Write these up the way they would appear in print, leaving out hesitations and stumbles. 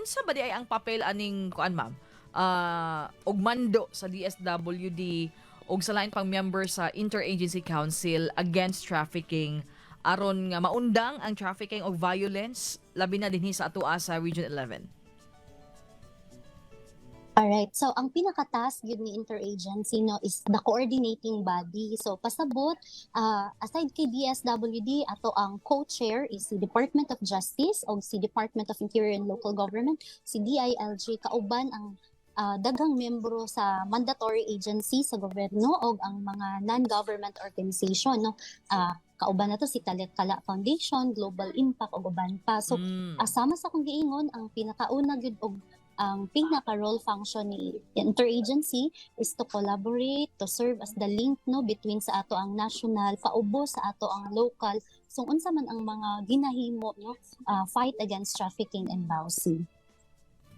Unsa ba diay ang papel aning kuan, ma'am? Og mando sa DSWD og sa lain pang member sa Interagency Council Against Trafficking aron nga maundang ang trafficking og violence, labi na dinhi sa atoa sa Region 11? Alright. So ang pinaka-task gyud ni interagency, no, is the coordinating body. So pasabot, aside kay DSWD, ato ang co-chair is si Department of Justice o si Department of Interior and Local Government, si DILG, kauban ang daghang membro sa mandatory agency sa gobyerno o ang mga non-government organization, no. Kauban nato si Talit Kala Foundation, Global Impact ug uban pa. So asama sa akong giingon, ang pinakauna gyud og ang pinaka role function ni interagency is to collaborate, to serve as the link, no, between sa ato ang national paubos sa ato ang local. So unsa man ang mga ginahimo, no, fight against trafficking and VAWC.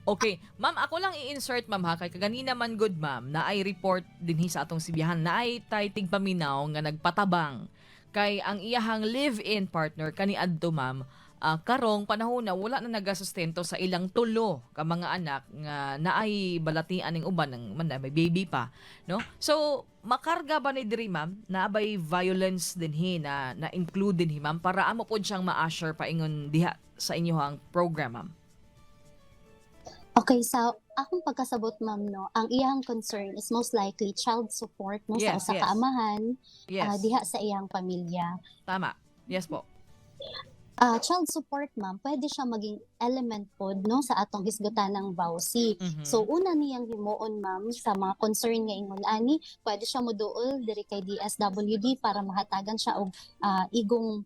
Okay, ma'am, ako lang i-insert, ma'am, ha, kay kaganina man good, ma'am, na ay report dinhi sa atong Sibihan na ay tay tigpaminaw nga nagpatabang kay ang iyahang live-in partner kaniadto, ma'am, karong panahon na wala na nagasustento sa ilang tulo ka mga anak nga naay balatian ning uban ng man na may baby pa, no? So makarga ba ni diri, ma'am, naa bay violence dinhi na na include dinhi, ma'am, para amo pod siyang ma-usher paingon diha sa inyohang program, ma'am? Okay, sa akong pagkasabot, ma'am, no, ang iyang concern is most likely child support, no, sa usa ka amahan diha sa iyang pamilya. Tama. Yes po. Child support, ma'am, pwede siya maging element pod, no, sa atong hisgutan ng VAWC. So una niyang himuon, ma'am, sa mga concern nga ingon ani, pwede siya moduol diri kay DSWD para mahatagan siya og igong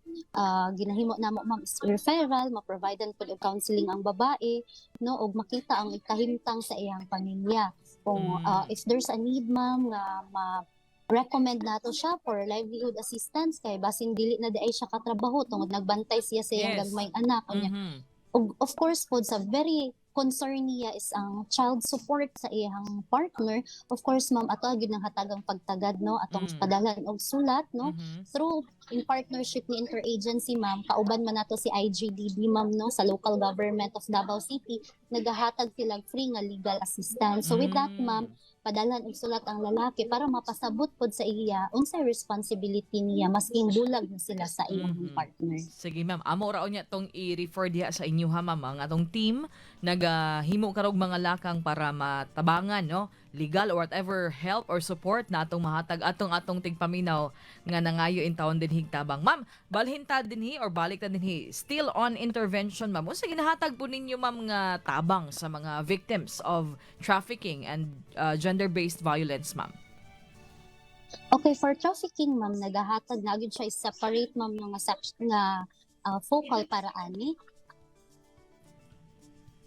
ginahimo namo, ma'am, is referral, ma-providean pod og counseling ang babae, no, og makita ang kahimtang sa iyang pamilya. Kung if there's a need, ma'am, nga ma recommend nato siya for livelihood assistance kay basin dili na diay siya katrabaho tungod nagbantay siya sa iyang gagmayng anak unya. Ug of course pod, sa very concern niya is ang child support sa iyang partner. Of course, ma'am, ato gyud nang hatagang pagtagad, no, atong padalhan og sulat, no, through in partnership ni interagency, ma'am. Kauban man nato si IGDD, ma'am, no, sa local government of Davao City. Nagahatag sila free nga legal assistance. So with that, ma'am, padalhan og sulat ang lalaki para mapasabot pod sa iya unsay responsibility niya masking bulag na sila sa iyang partner. Sige, ma'am, amo ra unya tong i-refer diha sa inyo ha, ma'am. Ang atong team nagahimo karog mga lakang para matabangan, no, legal or whatever help or support na atong mahatag atong atong tigpaminaw nga nangayo in taon dinhi tabang. Ma'am, balhin ta dinhi or balik ta dinhi, still on intervention, ma'am. Unsa ginahatag po ninyo, ma'am, nga tabang sa mga victims of trafficking and gender-based violence, ma'am? Okay, for trafficking, ma'am, nagahatag na gyud siya is separate, ma'am, nga section nga focal para ani.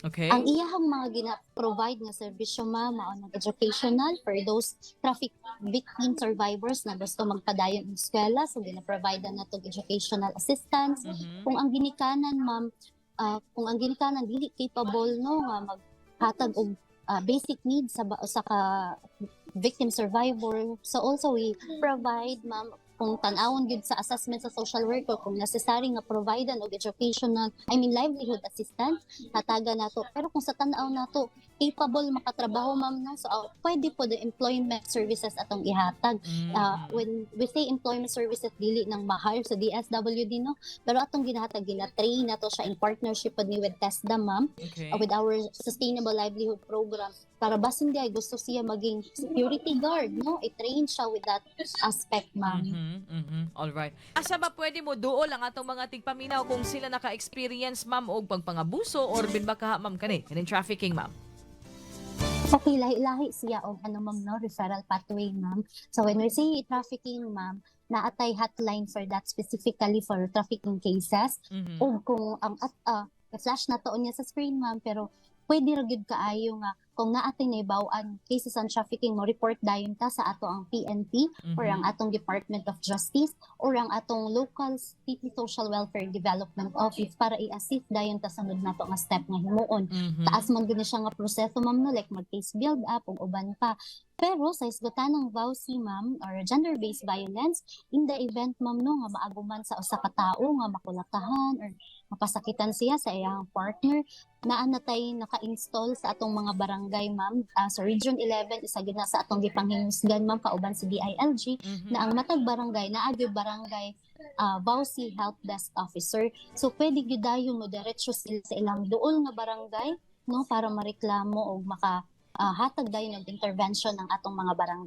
Ang iyahang mga gina-provide nga serbisyo, ma'am, mao nang educational for those traffic victim survivors na gusto magpadayon ng eskwela. So gina-provide na nato educational assistance. Kung ang ginikanan, ma'am, kung ang ginikanan dili capable, no, nga maghatag og basic needs sa ka victim survivor. So also we provide, ma'am, kung tan-awon gyud sa assessment sa social worker, kung necessary nga providean og educational, I mean, livelihood assistance, hatagan nato. Pero kung sa tan-aw nato capable makatrabaho, ma'am, no, so pwede po the employment services atong ihatag. When we say employment services, dili nang ma-hire sa DSWD, no, pero atong ginahatag, gina-train nato siya in partnership pod ni with TESDA, ma'am, with our sustainable livelihood program, para basin diay gusto siya maging security guard, no, i-train siya with that aspect, ma'am. All right. Asa ba pwede mo duol ang atong mga tigpaminaw kung sila naka-experience, ma'am, og pagpangabuso or bin baka, ma'am, kani kaning trafficking, ma'am? Okay, lahi-lahi siya og ano, ma'am, no, referral pathway, ma'am. So when we say trafficking, ma'am, naatay hotline for that, specifically for trafficking cases. Ug kung ang at flash na to niya sa screen, ma'am, pero pwede ra gyud kaayo nga kung naatay nahibaw-an cases on trafficking, mo report dayon ta sa ato ang PNP or ang atong Department of Justice or ang atong local city social welfare development office para i-assist dayon ta sa sunod nato nga step nga himuon. Taas man gyud ni siya nga proseso, ma'am, no, like mag case build up ug uban pa. Pero sa hisgutan ng VAWC, ma'am, or gender-based violence, in the event, ma'am, no, nga maaguman sa usa ka tawo nga makulatahan or mapasakitan siya sa iyang partner, naa na tay naka-install sa atong mga barangay, ma'am. Sa Region 11, isa gyud na sa atong gipanghinusgan, ma'am, kauban si DILG, na ang matag barangay naa gyud barangay VAWC help desk officer. So pwede gyud dayon mo diretso sila sa ilang duol nga barangay, no, para mareklamo og maka hatag dayon og intervention ang atong mga barangay.